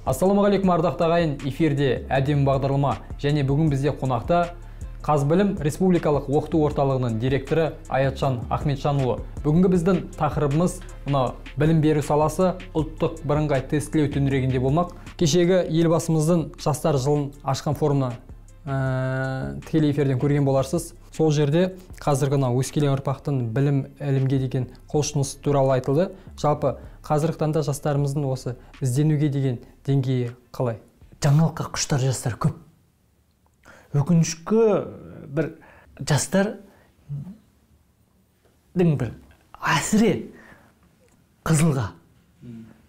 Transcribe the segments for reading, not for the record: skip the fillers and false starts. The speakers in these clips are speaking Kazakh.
Ассалаумағалейкум, ардақты ағайын, эфирде әдемі бағдарлама және бүгін бізде қонақта Қазбілім Республикалық оқыту орталығының директоры Аятжан Ахметжанұлы. Бүгінгі біздің тақырыбымыз мына білім беру саласы ұлттық бірыңғай тестілеу төңірегінде болмақ. Кешегі елбасымыздың жастар жылын ашқан форумына тікелей эфирден көрген боларсыз. Сол жерде қазіргі мына өскелең ұрпақтың білім ілімге деген құлшынысы туралы айтылды. Жалпы қазіргі таңда жастарымыздың осы ізденуге деген деңгейі қалай? Жаңалыққа құштар жастар көп. Өкінішке бір жастардың бір әсіре қызылға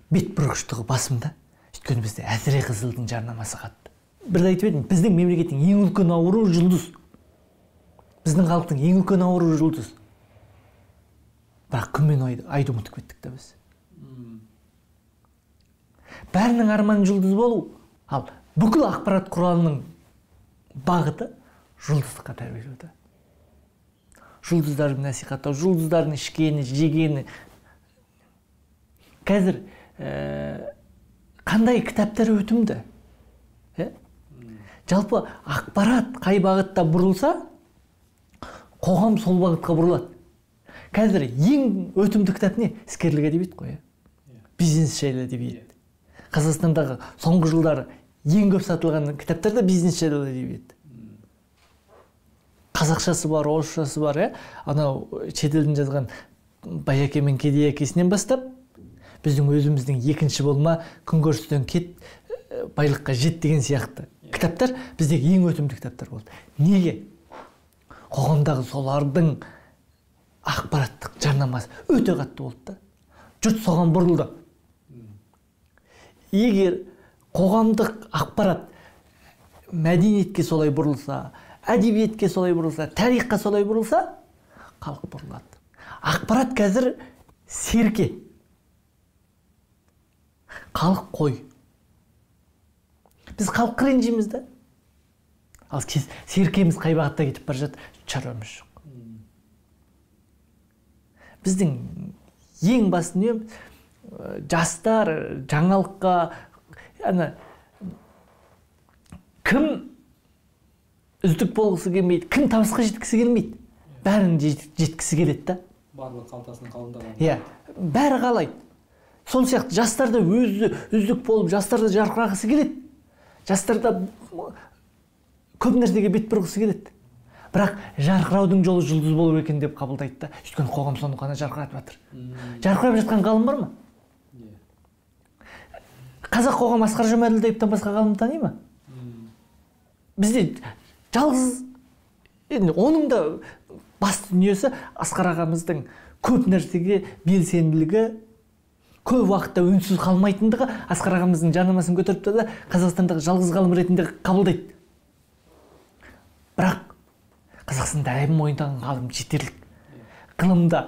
бет бұрғыштығы басым да. Өйткені бізде әсіре қызылдың жарнамасы қатты. Бірде айтып едім, біздің мемлекеттің ең үлкен ауруы жұлдыз. Біздің халықтың ең үлкен ауруы жұлдыз. Бірақ күн мен айды ұмытып кеттік та біз. Бәрінің арманы жұлдыз болу. Ал бүкіл ақпарат құралының бағыты жұлдыздыққа тәрбиелеуде. Жұлдыздарды насихаттау, жұлдыздардың ішкені, жегені. Қазір қандай кітаптар өтімді? Жалпы ақпарат қай бағытта бұрылса, қоғам сол бағытқа бұрылады. Қазір ең өтімді кітап не? Іскерлік әдебиет қой, бизнес жайлы әдебиет. Қазақстандағы соңғы жылдары ең көп сатылған кітаптар да бизнес жайлы әдебиет. Қазақшасы бар, орысшасы бар, анау шетелдің жазған бай әке мен кедей әкесінен бастап, біздің өзіміздің екінші болма, күнкөрістен кет, байлыққа жет деген сияқты кітаптар біздегі ең өтімді кітаптар болды. Неге? Қоғамдағы солардың ақпараттық жарнамасы өте қатты болды да. Жұрт соған бұрылды. Егер қоғамдық ақпарат мәдениетке солай бұрылса, әдебиетке солай бұрылса, тарихқа солай бұрылса, халық бұрылады. Ақпарат қазір серке. Халық қой. Біз халыққа ренжиміз да. Ал серкеміз қай бағытта кетіп бара жатыр, шаруамыз жоқ. Біздің ең басты дүниеміз жастар жаңалыққа, ана кім үздік болғысы келмейді, кім табысқа жеткісі келмейді, бәрін жеткісі келеді да. Барлық қалтасын қалыңдаған. Иә, бәрі қалайды. Сол сияқты жастар да өзі үздік болып, жастар да жарқырағысы келеді. Жастар да көп нәрсеге бет бұрғысы келеді. Бірақ жарқыраудың жолы жұлдыз болу екен деп қабылдайды да. Өйткені қоғам соны ғана жарқыратып жатыр. Жарқырап жатқан ғалым бар ма? Қазақ қоғам Асқар Жұмаділдаевтан басқа ғалым тани ма? Бізде жалғыз, енді оның да басты дүниесі Асқар ағамыздың көп нәрсеге белсенділігі, көп уақытта үнсіз қалмайтындығы Асқар ағамыздың жарнамасын көтеріп тұрды да Қазақстандағы жалғыз ғалым ретінде қабылдайды. Бірақ Қазақстанда әлем мойындаған ғалым жетерлік. Ғылымда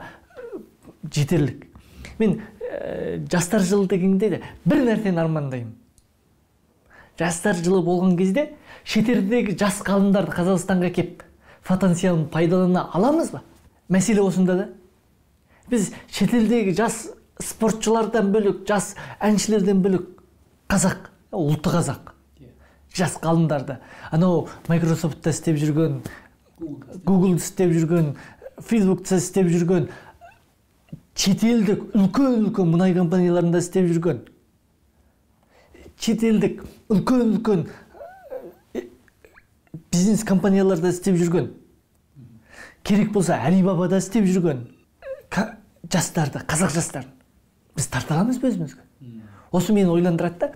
жетерлік. Мен жастар жылы дегенде де бір нәрсені армандаймын. Жастар жылы болған кезде шетелдегі жас ғалымдарды Қазақстанға кеп потенциалын пайдалана аламыз ба? Мәселе осында да. Біз шетелдегі жас спортшылардан бөлек, жас әншілерден бөлек қазақ, ұлты қазақ жас ғалымдарды, анау Microsoft'та істеп жүрген, Google'да істеп жүрген, Facebook'та істеп жүрген, шетелдік үлкен-үлкен мұнай компанияларында істеп жүрген, шетелдік үлкен-үлкен бизнес компанияларда істеп жүрген, керек болса Алибабада істеп жүрген жастарды, қазақ жастарын біз тарта аламыз ба өзімізге? Осы мені ойландырады да.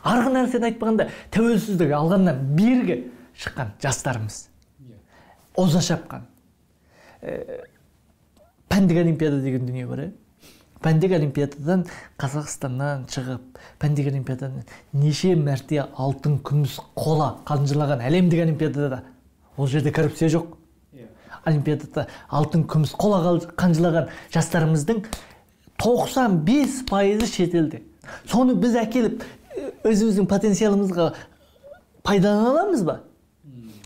Арғы нәрсені айтпағанда, тәуелсіздік алғаннан бергі шыққан жастарымыз оза шапқан. Пәндік олимпиада деген дүние бар, Пәндік олимпиададан Қазақстаннан шығып, пәндік олимпиададан неше мәрте алтын, күміс, қола қанжылаған әлемдік олимпиадада, ол жерде коррупция жоқ. Олимпиадада алтын, күміс, қола қанжылаған жастарымыздың 95% шетелде. Соны біз әкеліп өзіміздің потенциалымызға пайдалана аламыз ба?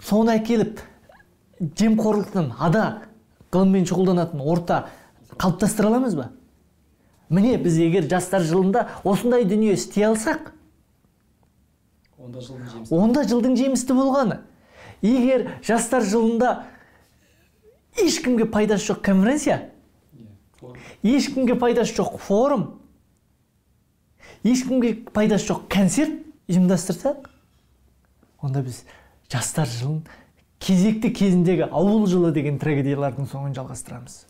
Соны әкеліп жемқорлықтан ада ғылыммен шұғылданатын орта қалыптастыра аламыз ба? Міне біз егер жастар жылында осындай дүние істей алсақ, Онда жылдың жемісті болғаны. Егер жастар жылында ешкімге пайдасы жоқ конференция, ешкімге пайдасы жоқ форум, ешкімге пайдасы жоқ концерт ұйымдастырсақ, онда біз жастар жылын кезекті кезіндегі ауыл жылы деген трагедиялардың соңын жалғастырамыз.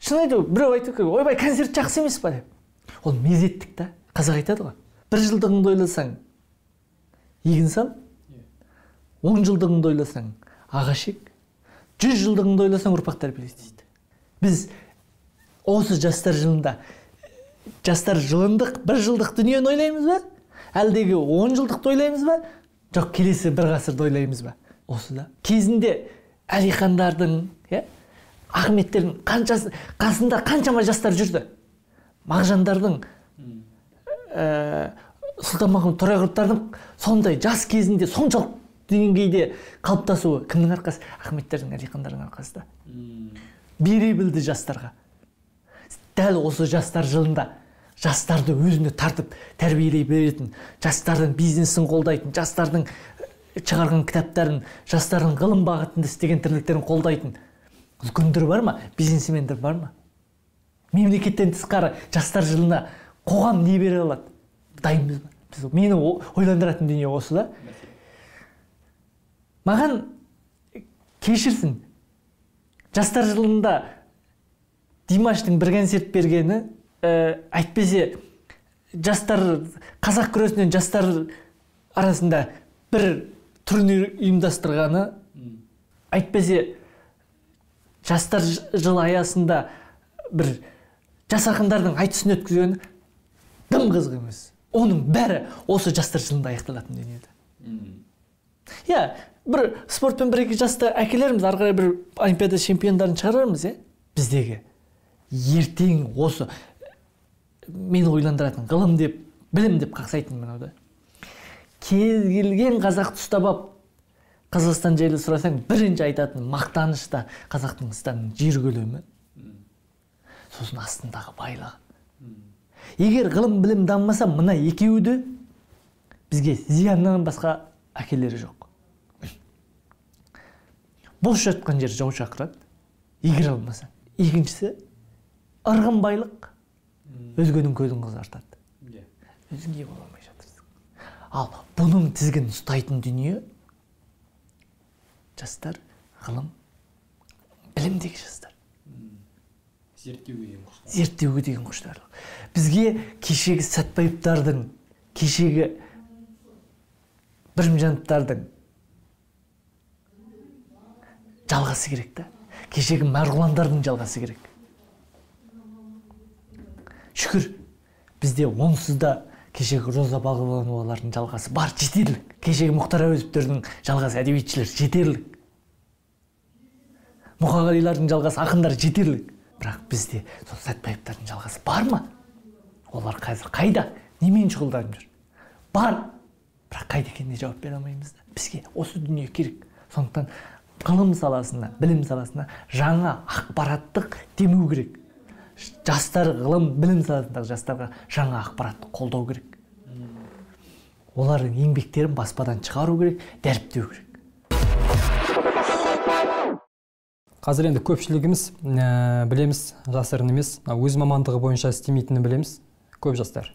Шын айту, біреу айту керек, ойбай, концерт жақсы емес па деп. Ол мезеттік та. Қазақ айтады ғой, бір жылдығыңды ойласаң егін сал, 10 жылдығыңды ойласаң ағаш ек, 100 жылдығыңды ойласаң ұрпақ тәрбиеле дейді. Біз осы жастар жылында жастар жылындық бір жылдық дүниені ойлаймыз ба? Әлдегі 10 жылдықты ойлаймыз ба? Жоқ, келесі бір ғасырды ойлаймыз ба? Осы да. Кезінде Әлихандардың, Ахметтердің қаншасы, қасында қаншама жастар жүрді. Мағжандардың, Сұлтанмахмұт Торайғыровтардың сондай жас кезінде соншалық деңгейде қалыптасуы кімнің арқасы? Ахметтердің, Әлихандардың арқасы да. Бере білді жастарға. Дәл осы жастар жылында жастарды өзіне тартып тәрбиелей беретін, жастардың бизнесін қолдайтын, жастардың шығарған кітаптарын, жастардың ғылым бағытында істеген тірліктерін қолдайтын үлкендер бар ма? Бизнесмендер бар ма? Мемлекеттен тысқары жастар жылына қоғам не бере алады? Дайынбыз ба? Біз, мені ойландыратын дүние осы да. Маған кешірсін, жастар жылында Димаштың бір концерт бергені, әйтпесе жастар, қазақ күресінен жастар арасында бір турнир ұйымдастырғаны, әйтпесе жастар жылы аясында бір жас ақындардың айтысын өткізгені дым қызық емес. Оның бәрі осы жастар жылында аяқталатын дүниеде. Иә, бір спортпен бір екі жасты әкелерміз, ары қарай бір олимпиада чемпиондарын шығарармыз, иә. Біздегі ертең осы мені ойландыратын ғылым деп, білім деп қақсайтын мынау да. Кез келген қазақты ұстап алып, Қазақстан жайлы сұрасаң, бірінші айтатын мақтаныш та Қазақстанның жер көлемі, сосын астындағы байлығы. Егер ғылым білім дамымаса, мына екеуі де бізге зияннан басқа әкелері жоқ. Бос жатқан жер жау шақырады, егер алмаса. Екіншісі, ырғын байлық өзгенің көзін қызартады. Өзің ие бола алмай жатырсың. Ал бұның тізгінін ұстайтын дүние жастар, ғылым, білімдегі жастар. Зерттеуге деген құштарлық. Зерттеуге деген құштарлық. Бізге кешегі Сәтбаевтардың, кешегі Бірімжановтардың жалғасы керек та. Кешегі Марғұландардың жалғасы керек. Шүкір, бізде онсыз да кешегі Роза Балғабановалардың жалғасы бар, жетерлік. Кешегі Мұхтар Әуезовтердің жалғасы әдебиетшілер жетерлік. Мұқағалилардың жалғасы ақындар жетерлік. Бірақ бізде сол Сәтбаевтардың жалғасы бар ма? Олар қазір қайда? Немен шұғылданып жүр? Бар. Бірақ қайда екеніне жауап бере алмаймыз да. Бізге осы дүние керек. Сондықтан ғылым саласына, білім саласына жаңа ақпараттық демеу керек. Жастар, ғылым, білім саласындағы жастарға жаңа ақпаратты қолдау керек. Олардың еңбектерін баспадан шығару керек, дәріптеу керек. Қазір енді көпшілігіміз білеміз, жасырын емес, өз мамандығы бойынша істемейтінін білеміз, көп жастар.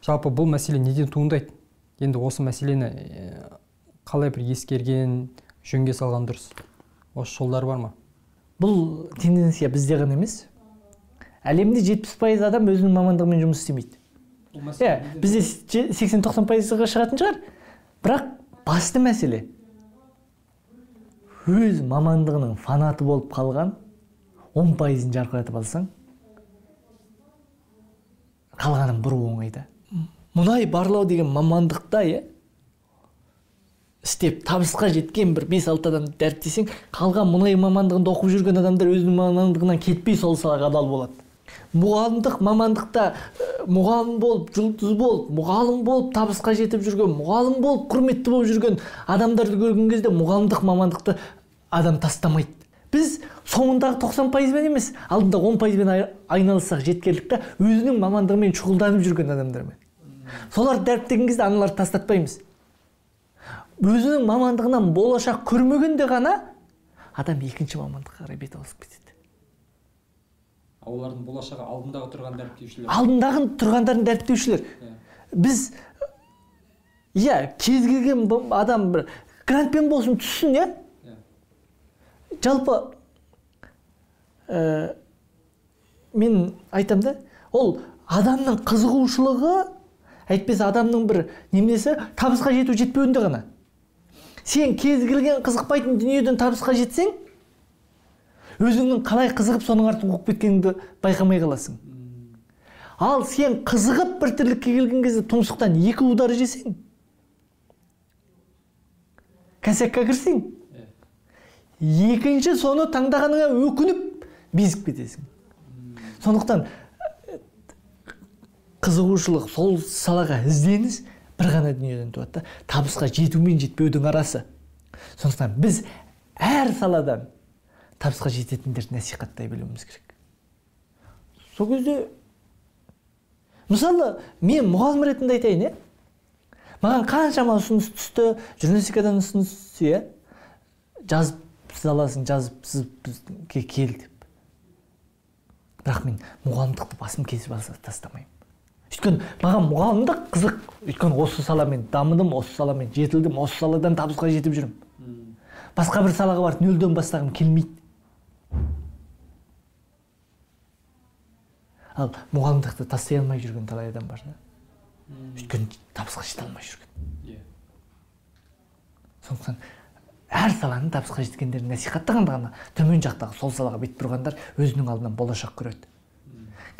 Жалпы бұл мәселе неден туындайды? Енді осы мәселені қалай бір ескерген, жөнге салған дұрыс? Осы жолдар бар ма? Бұл тенденция бізде ғана емес. Әлемде 70% адам өзінің мамандығымен жұмыс істемейді. Иә, бізде 80-90%-ға шығатын шығар. Бірақ басты мәселе өз мамандығының фанаты болып қалған 10%-ын жарқыратып алсаң, қалғанын бұру оңай да. Мұнай барлау деген мамандықта, істеп табысқа жеткен бір 5-6 адамды дәріптесең, қалған мұнай мамандығында оқып жүрген адамдар өзінің мамандығынан кетпей сол салаға адал болады. Мұғалімдік мамандықта мұғалім болып, жұлдыз болып, мұғалім болып табысқа жетіп жүрген, мұғалім болып құрметті болып жүрген адамдарды көрген кезде мұғалімдік мамандықты адам тастамайды. Біз соңындағы 90%-бен емес, алдында 10%-бен айналыссақ жеткерлік та, өзінің мамандығымен шұғылданып жүрген адамдармен. Соларды дәріптеген кезде аналарды тастатпаймыз. Өзінің мамандығынан болашақ көрмегенде ғана адам екінші мамандыққа қарай бет ауысып кетеді. Олардың болашағы алдындағы тұрған дәріптеушілер. Алдындағы тұрғандардың дәріптеушілер. Біз, иә, кез келген адам бір грантпен болсын түссін, иә? Жалпы мен айтам да, ол адамның қызығушылығы, әйтпесе адамның бір неменесі табысқа жету жетпеуінде ғана. Сен кез келген қызықпайтын дүниеден табысқа жетсең, өзіңнің қалай қызығып соның артын қуып кеткеніңді байқамай қаласың. Ал сен қызығып бір тірлікке келген кезде тұмсықтан екі удар жесең, косякка кірсең, екінші соны таңдағаныңа өкініп безіп кетесің. Сондықтан қызығушылық, сол салаға ізденіс бір ғана дүниеден туады да, табысқа жету мен жетпеудің арасы. Сондықтан біз әр саладан табысқа жететіндерді насихаттай білуіміз керек. Сол кезде, мысалы, мен мұғалім ретінде айтайын, е? Маған қаншама ұсыныс түсті, журналистикадан ұсыныс түсті, е? Жазып сыз аласың, жазып сыз бізге кел деп. Бірақ мен мұғалімдікті басым кесіп алса тастамаймын. Өйткені маған мұғалімдік қызық. Өйткені осы саламен дамыдым, осы саламен жетілдім, осы саладан табысқа жетіп жүрмін. Басқа бір салаға барып нөлден бастағым келмейді. Ал мұғалімдікті тастай алмай жүрген талай адам бар да. Өйткені табысқа жете алмай жүрген. Сондықтан әр саланың табысқа жеткендерін насихаттағанда ғана төмен жақтағы сол салаға бет бұрғандар өзінің алдынан болашақ көреді.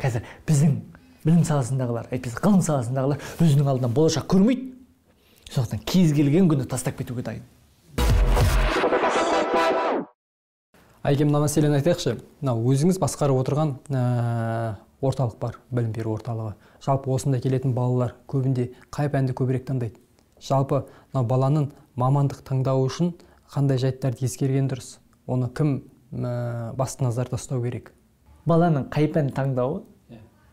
Қазір біздің білім саласындағылар, әйтпесе ғылым саласындағылар өзінің алдынан болашақ көрмейді. Сондықтан кез келген күні тастап кетуге дайын. Әйгерім, мына мәселені айтайықшы. Мынау өзіңіз басқарып отырған орталық бар, білім беру орталығы. Жалпы осында келетін балалар көбінде қай пәнді көбірек таңдайды? Жалпы мынау баланың мамандық таңдауы үшін қандай жайттарды ескерген дұрыс? Оны кім басты назарда ұстау керек? Баланың қай пән таңдауы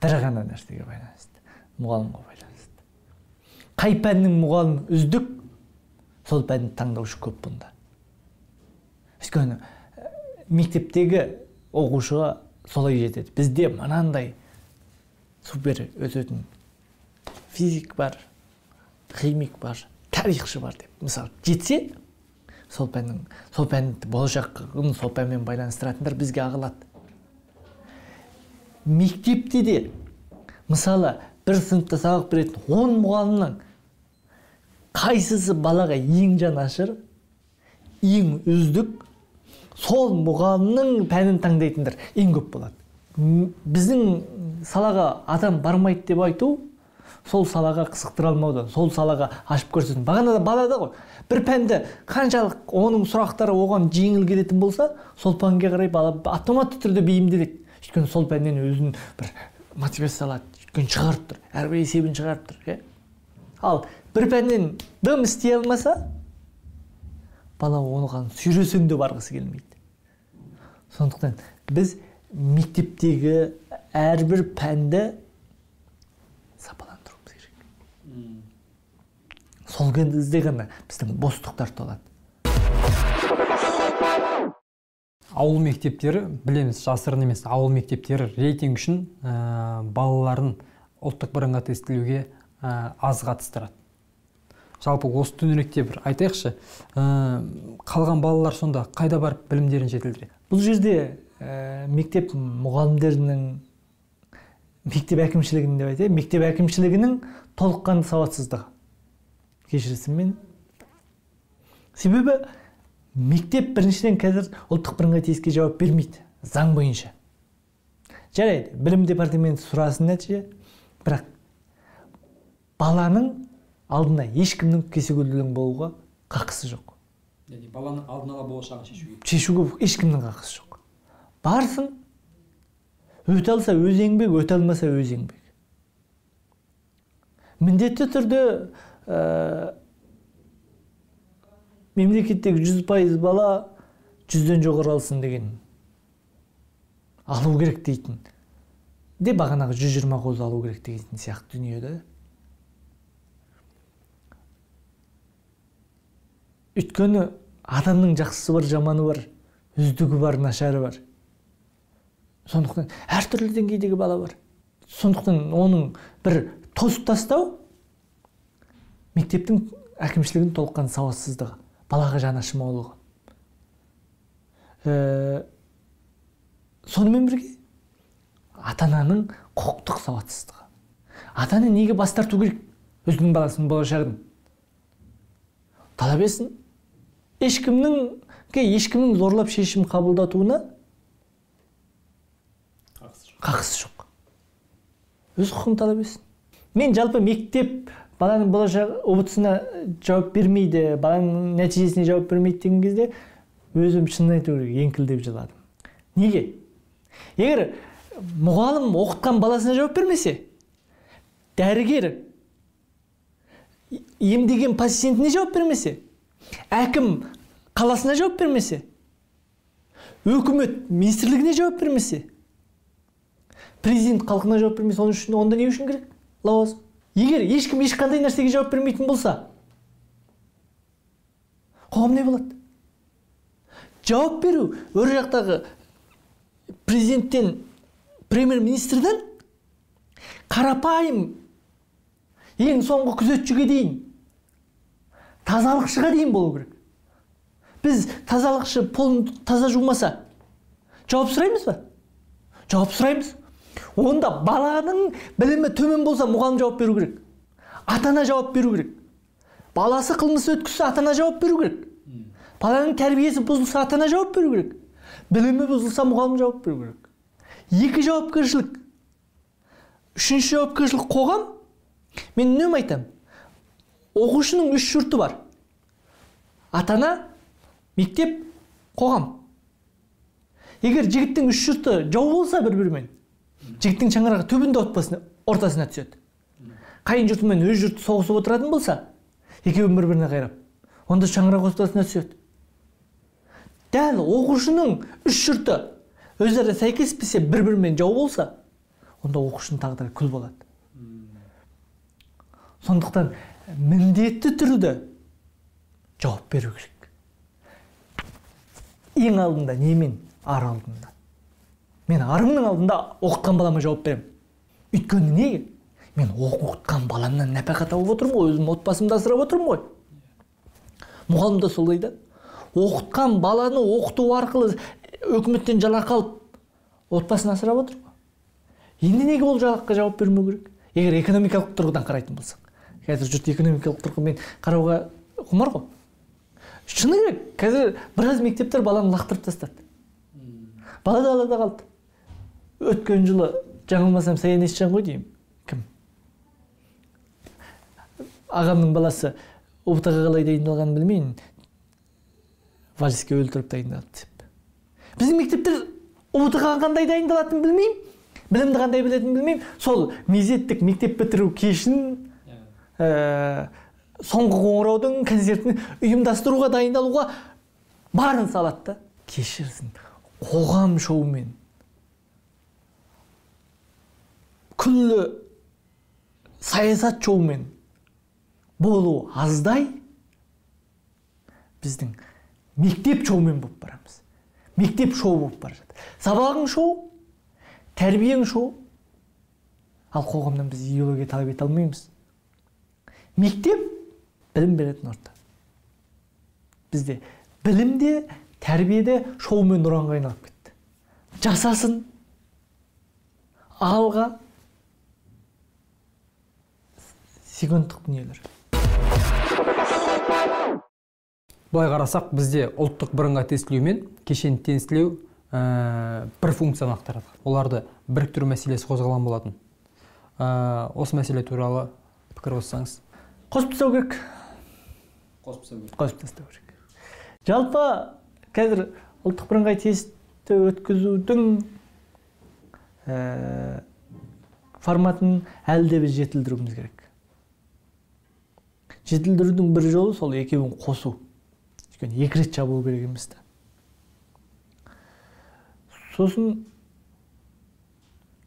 бір ғана нәрсеге байланысты, мұғалімге байланысты. Қай пәннің мұғалімі үздік, сол пәнді таңдаушы көп бұнда. Өйткені мектептегі оқушыға солай жетеді. Бізде мынандай супер өтетін физик бар, химик бар, тарихшы бар деп. Мысалы, жетсе, сол пәннің, сол пәнді болашағын сол пәнмен байланыстыратындар бізге ағылады. Мектепте де, мысалы, бір сыныпта сабақ беретін 10 мұғалімнің қайсысы балаға ең жанашыр, ең үздік, сол мұғалімнің пәнін таңдайтындар ең көп болады. Біздің салаға адам бармайды деп айту, сол салаға қызықтыра алмаудан, сол салаға ашып көрсету. Бағана да балада ғой, бір пәнді қаншалық оның сұрақтары оған жеңіл келетін болса, сол пәнге қарай бала автоматты түрде бейімделеді. Өйткені сол пәннен өзін бір мотивация алады, өйткені шығарып тұр, әрбір есебін шығарып тұр. Ал бір пәннен дым істей алмаса, бала оған сүйресең де барғысы келмейді. Сондықтан біз мектептегі әрбір пәнді сапаландыруымыз керек. Сол кезде ғана біздің бостықтар толады. Ауыл мектептері, білеміз, жасырын емес, ауыл мектептері рейтинг үшін балаларын ұлттық бірыңғай тестілеуге аз қатыстырады. Жалпы осы төңіректе бір айтайықшы, қалған балалар сонда қайда барып білімдерін жетілдіреді? Бұл жерде мектеп мұғалімдерінің, мектеп әкімшілігінің деп айтайын, мектеп әкімшілігінің толыққанды сауатсыздығы. Кешірсін мені. Себебі мектеп біріншіден қазір ұлттық бірыңғай тестке жауап бермейді, заң бойынша. Жарайды, білім департаменті сұрасын нәтиже, бірақ баланың алдына ешкімнің кесе-көлденең болуға қақысы жоқ. Яғни баланың алдын ала болашағын шешуге. Шешуге ешкімнің қақысы жоқ. Барсын, өте алса өз еңбек, өте алмаса өз еңбек. Міндетті түрде мемлекеттегі 100% бала 100-ден жоғары алсын деген алу керек дейтін де, бағанағы 120 қозы алу керек дейтін сияқты дүниеде. Өйткені адамның жақсысы бар, жаманы бар, үздігі бар, нашары бар. Сондықтан әртүрлі деңгейдегі бала бар. Сондықтан оның бір тосып тастау мектептің әкімшілігінің толыққан сауатсыздығы, балаға жаны ашымаулығы. Сонымен бірге ата-ананың құқықтық сауатсыздығы. Ата-ана неге бас тарту керек өзінің баласының болашағын? Талап етсін. Ешкімнің зорлап шешім қабылдатуына қақысы жоқ. Өз құқығын талап етсін. Мен жалпы мектеп баланың болашақ ҰБТ-сына жауап бермейді, баланың нәтижесіне жауап бермейді деген кезде өзім шынын айту керек, еңкілдеп жыладым. Неге? Егер мұғалім оқытқан баласына жауап бермесе, дәрігер емдеген пациентіне жауап бермесе, әкім қаласына жауап бермесе, өкімет министрлігіне жауап бермесе, президент халқына жауап бермесе, оның үшін онда не үшін керек лауазым? Егер ешкім ешқандай нәрсеге жауап бермейтін болса, қоғам не болады? Жауап беру өр жақтағы президенттен, премьер-министрден қарапайым ең соңғы күзетшіге дейін, тазалықшыға дейін болу керек. Біз тазалықшы полын таза жумаса, жауап сұраймыз ба? Жауап сұраймыз. Онда баланың білімі төмен болса, мұғалім жауап беру керек. Ата-ана жауап беру керек. Баласы қылмыс өткізсе, ата-ана жауап беру керек. Баланың тәрбиесі бұзылса, ата-ана жауап беру керек. Білімі бұзылса, мұғалім жауап беру керек. Екі жауапкершілік. Үшінші жауапкершілік қоғам. Мен үнемі айтамын. Оқушының үш жұрты бар. Ата-ана, мектеп, қоғам. Егер жігіттің үш жұрты жау болса бір-бірімен, жігіттің шаңырағы түбінде ортасына түседі. Қайын жұртымен өз жұрты соғысып отыратын болса, екеуін бір-біріне қайрап, онда шаңырақ ортасына түседі. Дәл оқушының үш жұрты өзара сәйкеспесе, бір-бірімен жау болса, онда оқушының тағдыры күл болады. Сондықтан міндетті түрде жауап беру керек. Ең алдында немен? Ар алдында. Мен арымның алдында оқытқан балама жауап беремін. Өйткені неге? Мен оқытқан баламнан нәпақа тауып отырмын ғой, өзім отбасымды асырап отырмын ғой. Мұғалім де солай да. Оқытқан баланы оқыту арқылы өкіметтен жалақы алып, отбасын асырап отыр ғой. Енді неге ол жалақыға жауап бермеу керек? Егер экономикалық тұрғыдан қарайтын болсақ. Қазір жұрт экономикалық тұрғымен қарауға құмар ғой. Шыны керек, қазір біраз мектептер баланы лақтырып тастады. Бала далада қалды. Өткен жылы жаңылмасам Саян Есжан ғой деймін. Кім? Ағамның баласы ҰБТ-ға қалай дайындалғанын білмеймін. Вальске өлтіріп дайындалды деп. Біздің мектептер ҰБТ-ға қандай дайындалатынын білмеймін, білімді қандай білетінін білмеймін. Сол мезеттік мектеп бітіру кешін, соңғы қоңыраудың концертін ұйымдастыруға, дайындалуға барын салады да. Кешірсін, қоғам шоумен, күллі саясат шоумен болу аздай, біздің мектеп шоумен болып барамыз. Мектеп шоу болып бара жатыр. Сабағың шоу, тәрбиең шоу. Ал қоғамнан біз идеология талап ете алмаймыз. Мектеп білім беретін орта. Бізде білімде, тәрбиеде шоумен ұранға айналып кетті. Жасасын, алға, секундтық дүниелер. Былай қарасақ, бізде ұлттық бірыңғай тестілеу мен кешенді тестілеу бір функцияны атқарады. Оларды біріктіру мәселесі қозғалған болатын. Осы мәселе туралы пікір қоссаңыз. Қосып тастау керек. Қосып тастау керек. Қосып тастау керек. Жалпы қазір ұлттық бірыңғай тестті өткізудің форматын әлі де біз жетілдіруіміз керек. Жетілдірудің бір жолы сол екеуін қосу. Өйткені екі рет жабылу керек емес та. Сосын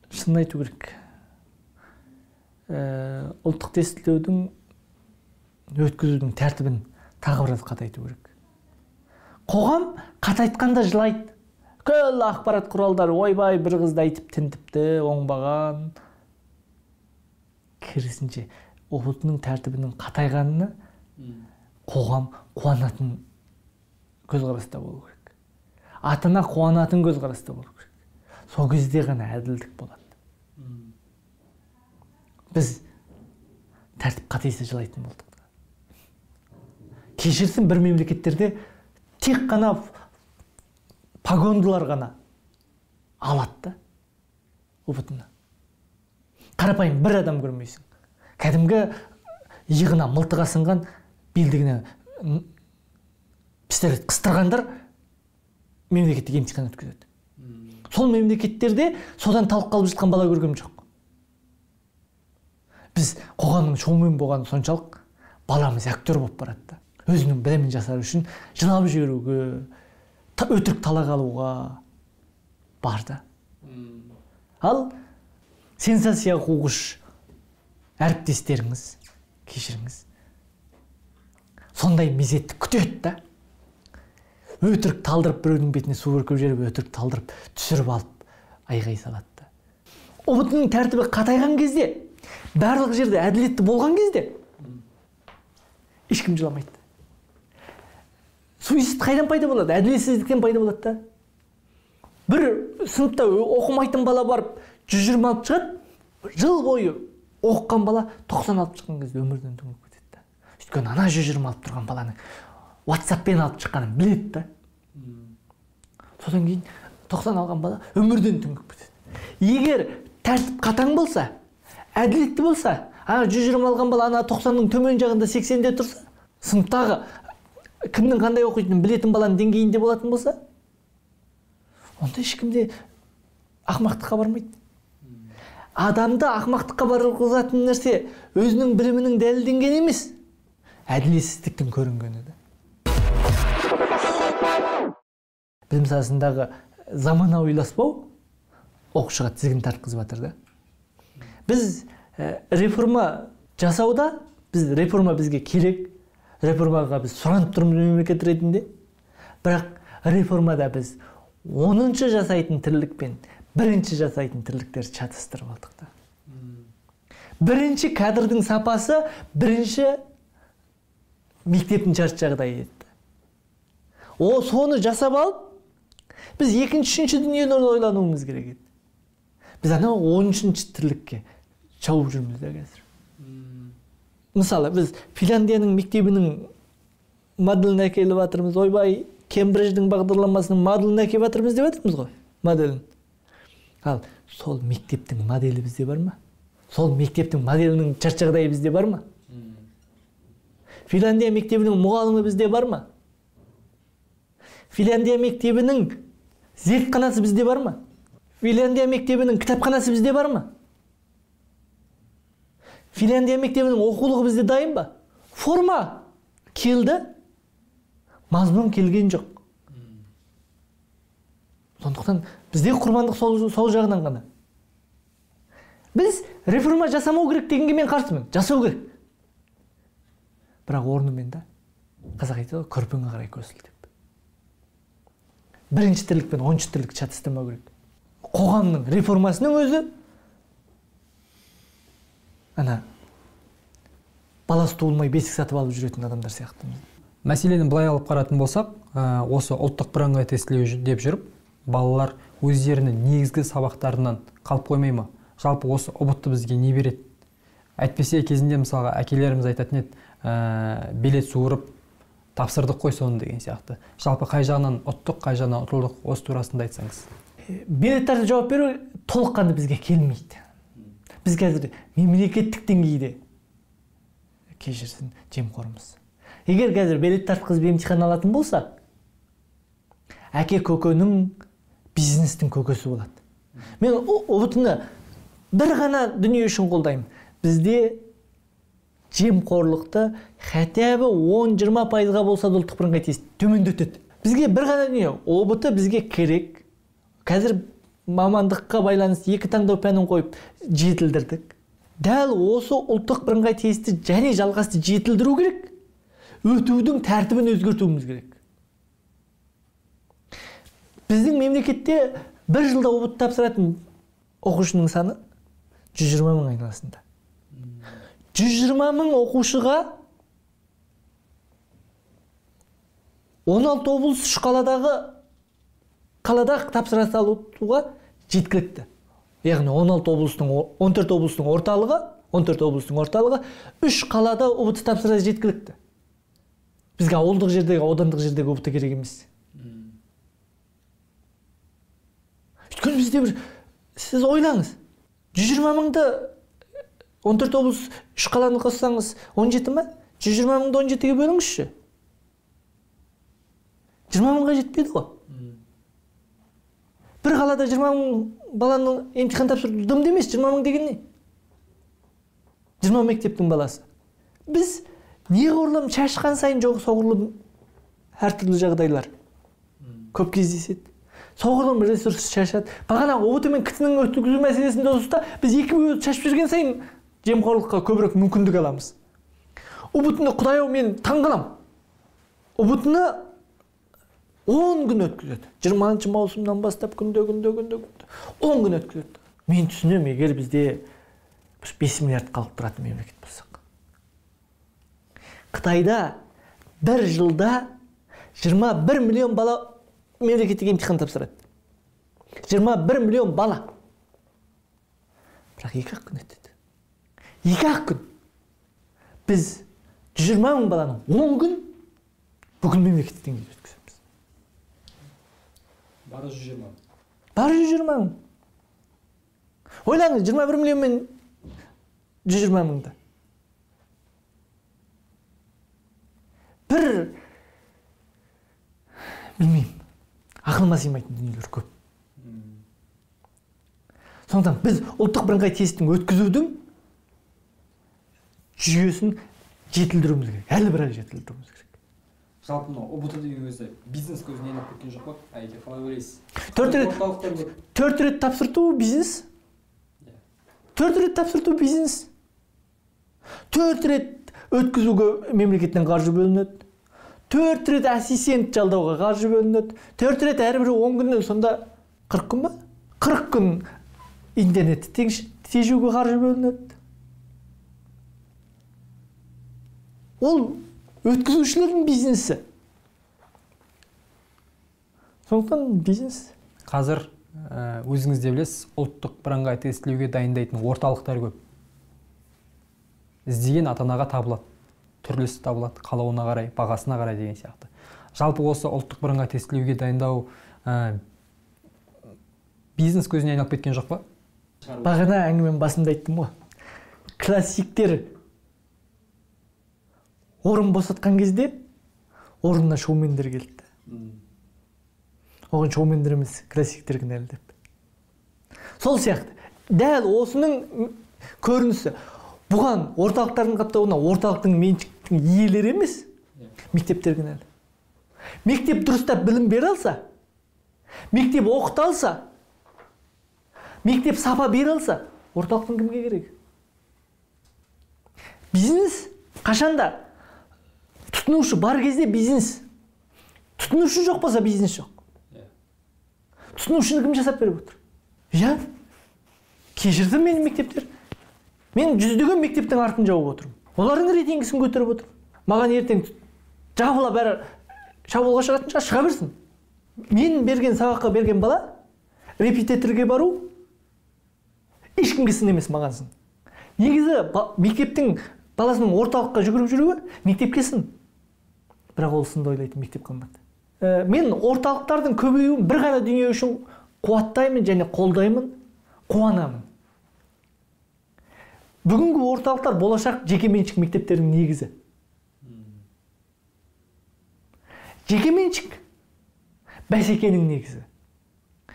шынын айту керек. Ұлттық тестілеудің өткізудің тәртібін Тағы біраз қатайту керек. Қоғам қатайтқанда жылайды. Көл ақпарат құралдары ойбай бір қызды айтып тінтіпті, оңбаған. Керісінше, ҰБТ-ның тәртібінің қатайғанына қоғам қуанатын көзқараста болу керек. Ата-ана қуанатын көзқараста болу керек. Сол кезде ғана әділдік болады. Біз тәртіп қатайса жылайтын болдық. Кешірсін, бір мемлекеттерде тек қана погондылар ғана алады да ҰБТ-ны. Қарапайым бір адам көрмейсің. Кәдімгі иығына мылтық асынған, белдігіне пистолет қыстырғандар мемлекеттік емтихан өткізеді. Сол мемлекеттерде содан талып қалып жатқан бала көргем жоқ. Біз қоғамның шоумен болғаны соншалық, баламыз актер болып барады да. Өзінің білімін жасар үшін жылап жіберуге, өтірік талақ алуға бар да. Ал сенсация қуғыш әріптестеріңіз, кешіріңіз, сондай мезетті күтеді да. Өтірік талдырып, біреудің бетіне су бүркіп жіберіп, өтірік талдырып, түсіріп алып, айғай салады да. ҰБТ-ның тәртібі қатайған кезде, барлық жерде әділетті болған кезде ешкім жыламайды. Суицид қайдан пайда болады? Әділетсіздіктен пайда болады да. Бір сыныпта оқымайтын бала барып 120 алып шығады, жыл бойы оқыған бала 90 алып шыққан кезде өмірден түңіліп кетеді да. Өйткені ана 120 алып тұрған баланың WhatsApp-пен алып шыққанын біледі да. Содан кейін 90 алған бала өмірден түңіліп кетеді. Егер тәртіп қатаң болса, әділетті болса, ана 120 алған бала ана 90-ның төмен жағында 80-де тұрса, сыныптағы кімнің қандай оқитынын білетін баланың деңгейінде болатын болса, онда ешкім де ақымақтыққа бармайды. Адамды ақымақтыққа барғызатын нәрсе өзінің білімінің дәлелденгені емес, әділетсіздіктің көрінгені де. Білім саласындағы заманауиласпау оқушыға тізгін тартқызып жатыр да. Біз реформа жасауда, біз реформа бізге керек, реформаға біз сұранып тұрмыз мемлекет ретінде. Бірақ реформада біз 10-шы жасайтын тірлікпен бірінші жасайтын тірліктерді шатастырып алдық та. Бірінші кадрдың сапасы бірінші мектептің шарт жағдайы еді. О, соны жасап алып, біз екінші, үшінші дүниелерді ойлануымыз керек еді. Біз анау 13-ші тірлікке шауып жүрміз де қазір. Мысалы, біз Финляндияның мектебінің моделін әкеліп жатырмыз, ойбай, Кембридждің бағдарламасының моделін әкеліп жатырмыз деп жатырмыз ғой, моделін. Ал сол мектептің моделі бізде бар ма? Сол мектептің моделінің шарт жағдайы бізде бар ма? Финляндия мектебінің мұғалімі бізде бар ма? Финляндия мектебінің зертханасы бізде бар ма? Финляндия мектебінің кітапханасы бізде бар ма? Финляндия мектебінің оқулығы бізде дайын ба? Форма келді, мазмұн келген жоқ. Сондықтан бізде құрбандық сол жағынан ғана. Біз реформа жасамау керек дегенге мен қарсымын. Жасау керек. Бірақ орнымен да, қазақ айтады ғой, көрпеңе қарай көсіл деп. Бірінші тірлік пен оныншы тірлікті шатастырмау керек. Қоғамның реформасының өзі ана баласы туылмай бесік сатып алып жүретін адамдар сияқты. Мәселені былай алып қаратын болсақ, осы ұлттық бірыңғай тестілеу деп жүріп, балалар өздерінің негізгі сабақтарынан қалып қоймай ма? Жалпы осы ҰБТ бізге не береді? Әйтпесе кезінде мысалға әкелеріміз айтатын еді, билет суырып тапсырдық қой соны деген сияқты. Жалпы қай жағынан ұттық, қай жағынан ұтылдық, осы турасында айтсаңыз. Билеттерді жауап беру толыққанды бізге келмейді. Біз қазір мемлекеттік деңгейде кешірсін жемқормыз. Егер қазір билет тартқызып емтихан алатын болса, әке көкенің бизнестің көкесі болады. Мен ҰБТ-ны бір ғана дүние үшін қолдаймын. Бізде жемқорлықты хотя бы 10-20%-ға болса да ұлттық бірыңғай тест төмендетеді. Бізге бір ғана дүние, ҰБТ бізге керек. Қазір мамандыққа байланысты екі таңдау пәнін қойып жетілдірдік. Дәл осы ұлттық бірыңғай тестті және жалғасты жетілдіру керек. Өтудің тәртібін өзгертуіміз керек. Біздің мемлекетте бір жылда ҰБТ тапсыратын оқушының саны 120 мың айналасында. 120 мың оқушыға 16 облыс 3 қалада тапсыра салуға жеткілікті. Яғни 16 облыстың 14 облыстың орталығы, 14 облыстың орталығы 3 қалада ҰБТ тапсыра жеткілікті. Бізге ауылдық жердегі, аудандық жердегі ҰБТ керек емес. Өйткені бізде бір, сіз ойлаңыз, 120 мыңды 14 облыс 3 қаланы қоссаңыз 17 ма? 120 мыңды 17-ге бөліңізші. 20 мыңға жетпейді ғой. Бір қалада 20 мың баланың емтихан тапсыру дым емес, 20 мың деген не? 20 мектептің баласы. Біз неғұрлым шашқан сайын жоқ соғұрлым әртүрлі жағдайлар көп кездеседі. Соғұрлым ресурс шашады. Бағана ҰБТ мен КТ-ның өткізу мәселесінде болса, біз екі бөліп шашып жүрген сайын жемқорлыққа көбірек мүмкіндік аламыз. ҰБТ-ны құдай-ау мен таңғалам. ҰБТ-ны 10 күн өткізеді. 20 маусымнан бастап күнде 10 күн өткізеді. Мен түсінемін, егер бізде 5 миллиард халық тұратын мемлекет болсақ. Қытайда бір жылда 21 миллион бала мемлекеттік емтихан тапсырады. 21 миллион бала. Бірақ 2-ақ күн өтеді. 2-ақ күн. Біз 120 мың баланы 10 күн бүкіл мемлекеттік деңгейде өткіземіз. Бары 120 мың. Бары 120 мың. Ойлаңыз, 21 миллион мен 120 мыңды. Бір, білмеймін, ақылыма сыймайтын дүниелер көп. Сондықтан біз ұлттық бірыңғай тесттің өткізудің жүйесін жетілдіруіміз керек. Әлі біраз жетілдіруіміз керек. Жалпы мынау ҰБТ деген өзі бизнес көзіне айналып кеткен жоқ па? Әйке, қалай ойлайсыз? 4 рет тапсырту бизнес. 4 рет тапсырту бизнес. 4 рет өткізуге мемлекеттен қаржы бөлінеді. 4 рет ассистент жалдауға қаржы бөлінеді. 4 рет әрбірі 10 күннен, сонда 40 күн ба? 40 күн интернетті тежеуге қаржы бөлінеді. Ол өткізушілердің бизнесі. Сондықтан бизнес. Қазір өзіңіз де білесіз, ұлттық бірыңғай тестілеуге дайындайтын орталықтар көп. Іздеген ата-анаға табылады, түрлісі табылады, қалауына қарай, бағасына қарай деген сияқты. Жалпы осы ұлттық бірыңғай тестілеуге дайындау бизнес көзіне айналып кеткен жоқ па? Бағана әңгіменің басында айттым ғой. Классиктер орын босатқан кезде орнына шоумендер келді. Оған шоумендер емес, классиктер кінәлі деп. Сол сияқты, дәл осының көрінісі. Бұған орталықтардың қаптауына орталықтың меншіктің иелері емес, мектептер кінәлі. Мектеп дұрыстап білім бере алса, мектеп оқыта алса, мектеп сапа бере алса, орталықтың кімге керек? Бизнес қашанда тұтынушы бар кезде бизнес. Тұтынушы жоқ болса бизнес жоқ. Тұтынушыны кім жасап беріп отыр? Иә, кешірді мені мектептер. Мен жүздеген мектептің артын жауып отырмын. Олардың рейтингісін көтеріп отырмын. Маған ертең жабыла бәрі шабуылға шығатын шығар, шыға берсін. Мен берген сабаққа берген бала репетиторге бару ешкімге сын емес, маған сын. Негізі мектептің баласының орталыққа жүгіріп жүруі мектепке сын. Бірақ ол сынды ойлайтын мектеп қалмады. Мен орталықтардың көбеюін бір ғана дүние үшін қуаттаймын және қолдаймын, қуанамын. Бүгінгі орталықтар болашақ жекеменшік мектептерінің негізі. Жекеменшік бәсекенің негізі.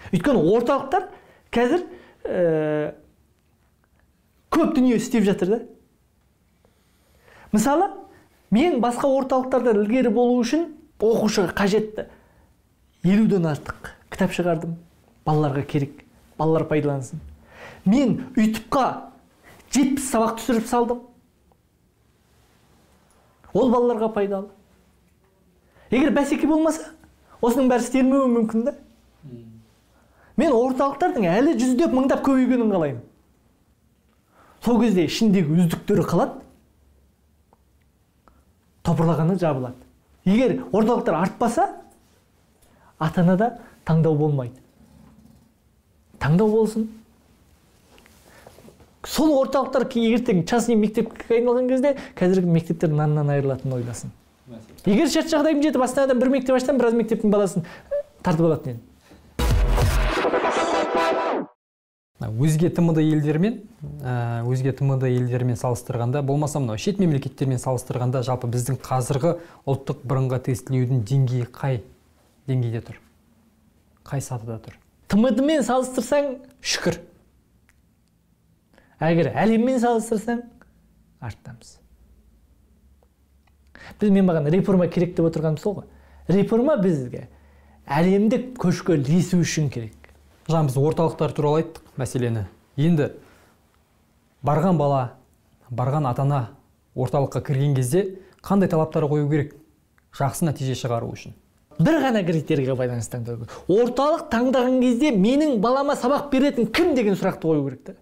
Өйткені орталықтар қазір көп дүние істеп жатыр да. Мысалы, мен басқа орталықтардан ілгері болу үшін оқушыға қажетті 50-ден артық кітап шығардым. Балаларға керек, балалар пайдалансын. Мен ютубқа 70 сабақ түсіріп салдым. Ол балаларға пайдалы. Егер бәсеке болмаса, осының бәрі істелмеуі мүмкін да. Мен орталықтардың әлі жүздеп мыңдап көбейгенін қалаймын. Сол кезде ішіндегі үздіктері қалады, топырлағаны жабылады. Егер орталықтар артпаса, ата-анада таңдау болмайды. Таңдау болсын. Сол орталықтар ертең частный мектепке айналған кезде қазіргі мектептер наннан айырылатынын ойласын. Егер шарт жағдайым жетіп Астанадан бір мектеп ашсам, біраз мектептің баласын тартып алатын едім. Өзге ТМД елдерімен салыстырғанда, болмаса мынау шет мемлекеттермен салыстырғанда, жалпы біздің қазіргі ұлттық бірыңғай тестілеудің деңгейі қай деңгейде тұр? Қай сатыда тұр? ТМД-мен салыстырсаң, шүкір. Егер әлеммен салыстырсаң, арттамыз. Біз мен маған реформа керек деп отырғаным сол ғой. Реформа бізге әлемдік көшке ілесу үшін керек. Жаңа біз орталықтар туралы айттық мәселені. Енді барған бала, барған ата-ана орталыққа кірген кезде қандай талаптар қою керек жақсы нәтиже шығару үшін? Бір ғана критерийге байланысты таңдау керек. Орталық таңдаған кезде менің балама сабақ беретін кім деген сұрақты қою керек та.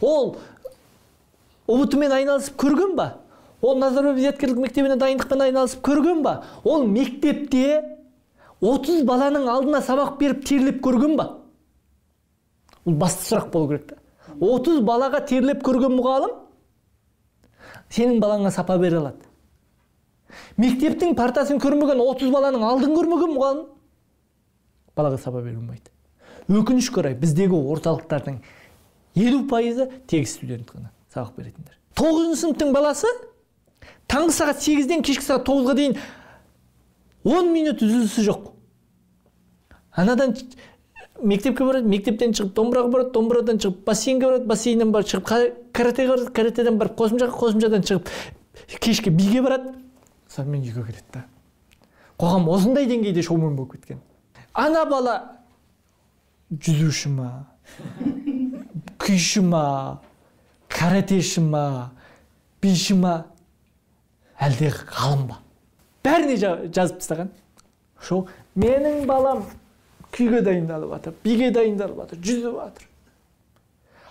Ол ҰБТ-мен айналысып көрген ба? Ол Назарбаев зияткерлік мектебіне дайындықпен айналысып көрген ба? Ол мектепте 30 баланың алдына сабақ беріп терлеп көрген ба? Ол басты сұрақ болу керек та. 30 балаға терлеп көрген мұғалім сенің балаңа сапа бере алады. Мектептің партасын көрмеген 30 баланың алдын көрмеген мұғалім балаға сапа бере алмайды. Өкінішке орай біздегі орталықтардың 50%-ы тегіс студент қана сабақ беретіндер. 9-шы сыныптың баласы таңғы сағат 8-ден кешкі сағат 9-ға дейін 10 минут үзілісі жоқ. Анадан мектепке барады, мектептен шығып домбыраға барады, домбырадан шығып бассейнге барады, бассейннен барып шығып каратэге барады, каратэден барып қосымшаға, қосымшадан шығып кешкі биге барады, сонымен үйге келеді да. Қоғам осындай деңгейде шоумен болып кеткен. Ана бала жүзуші ма, күйші ма, каратэші ма, биші ма, әлде ғалым ба? Бәріне жазып тастаған. Шоу, менің балам күйге дайындалып жатыр, биге дайындалып жатыр, жүзіп жатыр.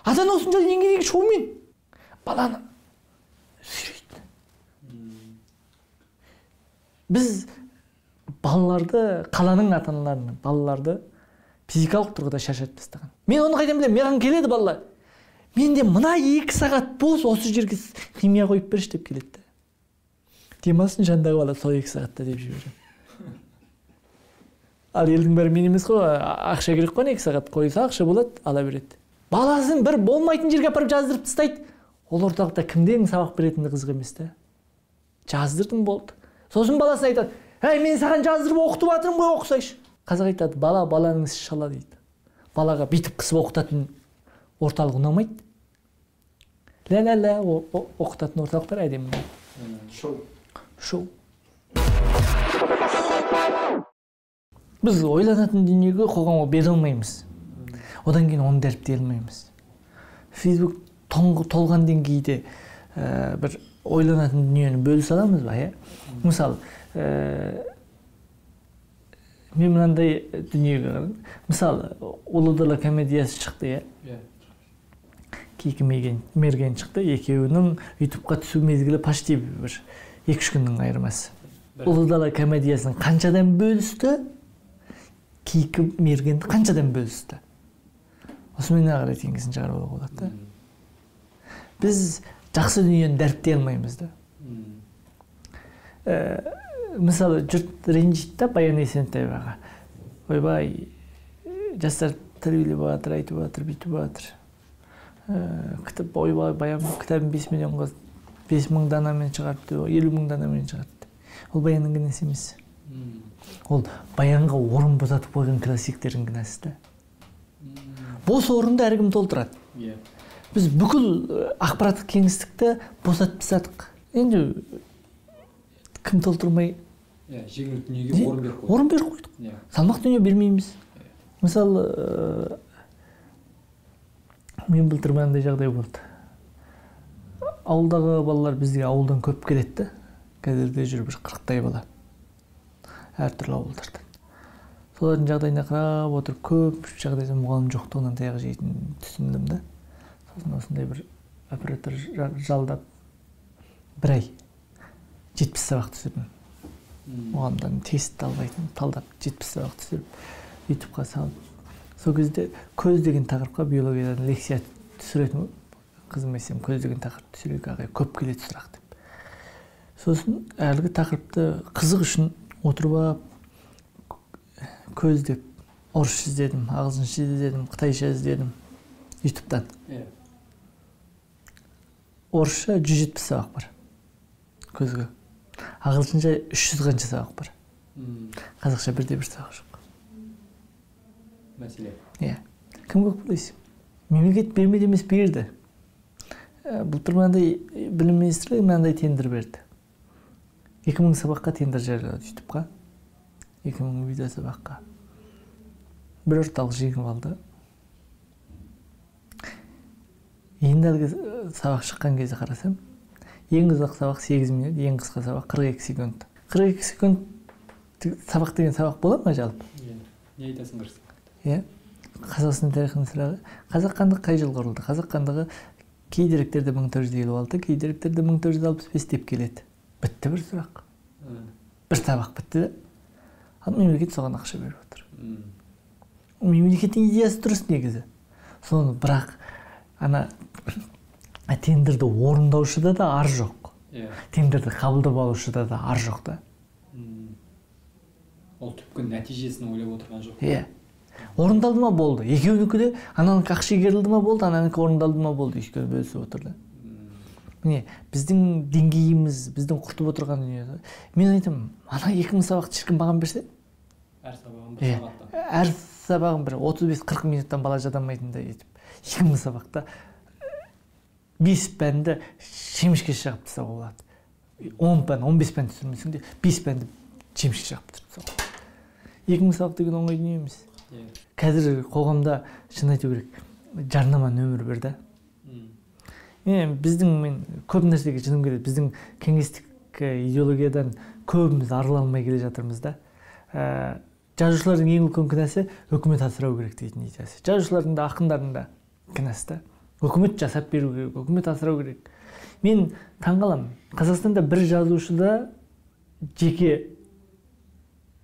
Ата-ана осынша деңгейдегі шоумен баланы сүйрейді. Біз балаларды, қаланың ата-аналарының балаларды физикалық тұрғыда шаршатып тастаған. Мен оны қайдан білемін? Маған келеді балалар. Менде мына 2 сағат бос, осы жерге химия қойып берші деп келеді. Демалсын жандағы бала сол 2 сағатта деп жібереді. Ал елдің бәрі мен емес қой, ақша керек қой, 2 сағат қойса ақша болады, ала береді. Баласын бір болмайтын жерге апарып жаздырып тастайды. Ол орталықта кімден сабақ беретіні қызық емес та. Жаздырдым болды. Сосын баласына айтады, әй, мен саған жаздырып оқытып жатырмын ғой, оқысайшы. Қазақ айтады, бала баланың ісі шала дейді. Балаға бүйтіп қысып оқытатын орталық ұнамайды. Лә-лә-лә оқытатын орталықтар әдемі. Шоу. Шоу. Біз ойланатын дүниеге қоғамға бере алмаймыз. Одан кейін оны дәріптей алмаймыз. Фейсбук толған деңгейде бір ойланатын дүниені бөлісе аламыз ба, иә? Мысалы, мен мынандай дүниеге қарадым. Мысалы, Ұлы дала комедиясы шықты, иә? Кейкі Мерген шықты, екеуінің ютубқа түсу мезгілі почти бір 2-3 күннің айырмасы. Ұлы дала комедиясын қаншадан бөлісті, Кейкі Мергенді қаншадан бөлісті. Осымен ағыр теңгесін шығарып алуға болады да. Біз жақсы дүниені дәріптей алмаймыз да. Мысалы, жұрт ренжиді да Баян Есентаеваға. Ойбай, жастар тәрбиелеп жатыр, айтып жатыр, бүйтіп жатыр. Кітап, ойбай, Баян кітабын 5 миллионға, 5 мың данамен шығарыпты, 50 мың данамен шығарыпты. Ол Баянның кінәсі емес. Ол Баянға орын босатып қойған классиктердің кінәсі да. Бос орынды әркім толтырады. Біз бүкіл ақпараттық кеңістікті босатып тастадық. Енді кім толтырмай жеңіл дүниеге орын беріп қойдық. Орын беріп қойдық. Салмақ дүние бермейміз. Мысалы, мен былтыр мынандай жағдай болды. Ауылдағы балалар бізге ауылдан көп келеді. Қазірде жүр бір 40-тай бала. Әртүрлі ауылдардан. Солардың жағдайына қарап отырып, көп жағдайда мұғалім жоқтығынан таяқ жейтінін түсіндім да. Сосын осындай бір оператор жалдап бір ай 70 сабақ түсірдім. Мұғалімдардың тест талдайтын, талдап 70 сабақ түсіріп, ютубқа салып. Сол кезде көз деген тақырыпқа биологиядан лекция түсіретін. Қызым айтсам, көз деген тақырып түсірейік, ағай, көп келеді сұрақ деп. Сосын әлгі тақырыпты қызық үшін отырып алып, көз деп орысша іздедім, ағылшынша іздедім, қытайша іздедім ютубтан. Орысша 170 сабақ бар көзге, ағылшынша 300 қанша сабақ бар, қазақша бірде-бір сабақ жоқ. Мәселе. Иә. Кім көп білесің? Мемлекет бермеді емес, берді. Былтыр мынандай білім министрлігі мынандай тендер берді. 2000 сабаққа тендер жариялады ютубқа. 2000 видео сабаққа. Бір орталық жеңіп алды. Енді әлгі сабақ шыққан кезде қарасам, ең ұзақ сабақ 8 минут, ең қысқа сабақ 42 секунд. 42 секунд сабақ деген сабақ бола ма жалпы? Не айтасың 42 секунд? Иә. Қазақстан тарихының сұрағы. Қазақ хандығы қай жылы құрылды? Қазақ хандығы кей деректерде 1456, кей деректерде 1465 деп келеді. Бітті бір сұрақ. Бір сабақ бітті. Ал мемлекет соған ақша беріп отыр. Мемлекеттің идеясы дұрыс негізі. Соны бірақ ана тендерді орындаушыда да ар жоқ. Тендерді қабылдап алушыда да ар жоқ та. Ол түпкі нәтижесін ойлап отырған жоқ. Иә. Орындалды ма болды. Екеуінікі де ананікі ақша игерілді ма болды, ананікі орындалды ма болды. Екеуі бөлісіп отырды. Міне, біздің деңгейіміз, біздің құртып отырған дүние. Мен айтамын, ана 2000 сабақты ешкім маған берсе? Әр сабағын бір сағаттан. Әр сабағын бір 35-40 минуттан бала жадамайтындай етіп. 2000 сабақта 5 пәнді шемішке шығып тастауға болады. 10 пән, 15 пән түсірмесең де 5 пәнді шемішке шығып тастауға болады. 2000 сабақ деген оңай дүние емес. Қазір қоғамда шын айту керек, жарнама нөмір бір да. Біздің, мен көп нәрсеге жыным келеді, біздің кеңестік идеологиядан көбіміз арыла алмай келе жатырмыз да. Жазушылардың ең үлкен кінәсі үкімет асырау керек дейтін идеясы. Жазушылардың да, ақындардың да кінәсі да. Үкімет жасап беру керек, үкімет асырау керек. Мен таңғаламын. Қазақстанда бір жазушыда жеке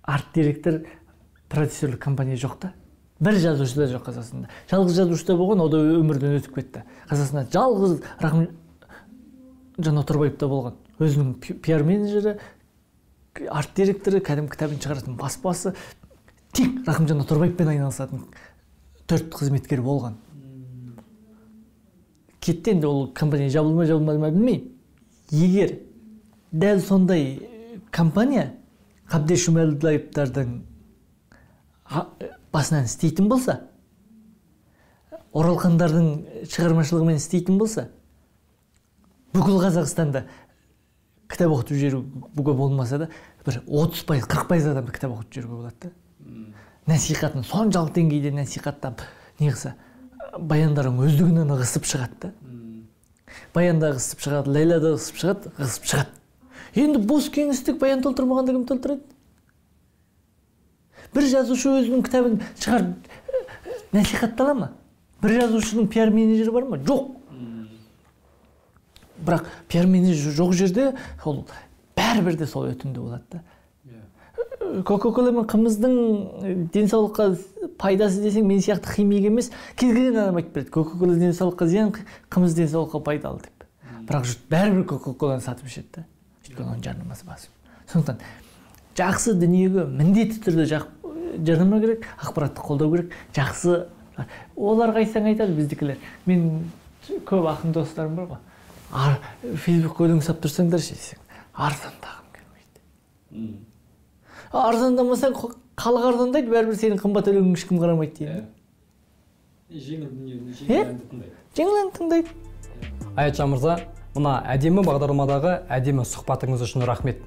арт-директор, продюсерлік компания жоқ та. Бір жазушыда жоқ Қазақстанда. Жалғыз жазушыда болған, о да өмірден өтіп кетті. Қазақстанда жалғыз Рахымжан Отарбаевта болған. Өзінің пиар-менеджері, арт-директоры, кәдімгі кітабын шығаратын баспасы, тек Рахымжан Отарбаевпен айналысатын 4 қызметкер болған. Кетті енді ол компания жабылды ма, жабылмады ма білмеймін. Егер дәл сондай компания Қабдеш Жұмаділдаевтардың басынан істейтін болса, Оралхандардың шығармашылығымен істейтін болса, бүкіл Қазақстанда кітап оқытып жіберуге болмаса да, бір 30%, 40% адамды кітап оқытып жіберуге болады да. Насихатын соншалық деңгейде насихаттап, не қылса, баяндарың өздігінен ығысып шығады да. Баянда ығысып шығады, Ләйлә да ығысып шығады, ығысып шығады. Енді бос кеңістік баян толтырмағанда кім толтырады? Бір жазушы өзінің кітабын шығарып насихаттала ма? Бір жазушының пиар-менеджері бар ма? Жоқ. Бірақ пиар-менеджер жоқ жерде ол бәрібір де сол өтімді болады да. Кока-кола мен қымыздың денсаулыққа пайдасы десең, мен сияқты химик емес, кез келген адам айтып береді. Кока-кола денсаулыққа зиян, қымыз денсаулыққа пайдалы деп. Бірақ жұрт бәрібір кока-коланы сатып ішеді да. Өйткені оның жарнамасы басым. Сондықтан жақсы дүниеге міндетті түрде жарнама керек, ақпаратты қолдау керек, жақсы. Оларға айтсаң айтады біздікілер. Мен көп ақын достарым бар ғой. Фейсбукқа өлең сап тұрсаңдар ше десең, арзандағым келмейді. Арзандамасаң халық арзандайды, бәрібір сенің қымбат өлеңіңе ешкім қарамайды дейді. Жеңіл дүниені, жеңіл әнді тыңдайды. Жеңіл әнді тыңдайды. Аятжан мырза, мына әдемі бағдарламадағы әдемі сұхбатыңыз үшін рахмет.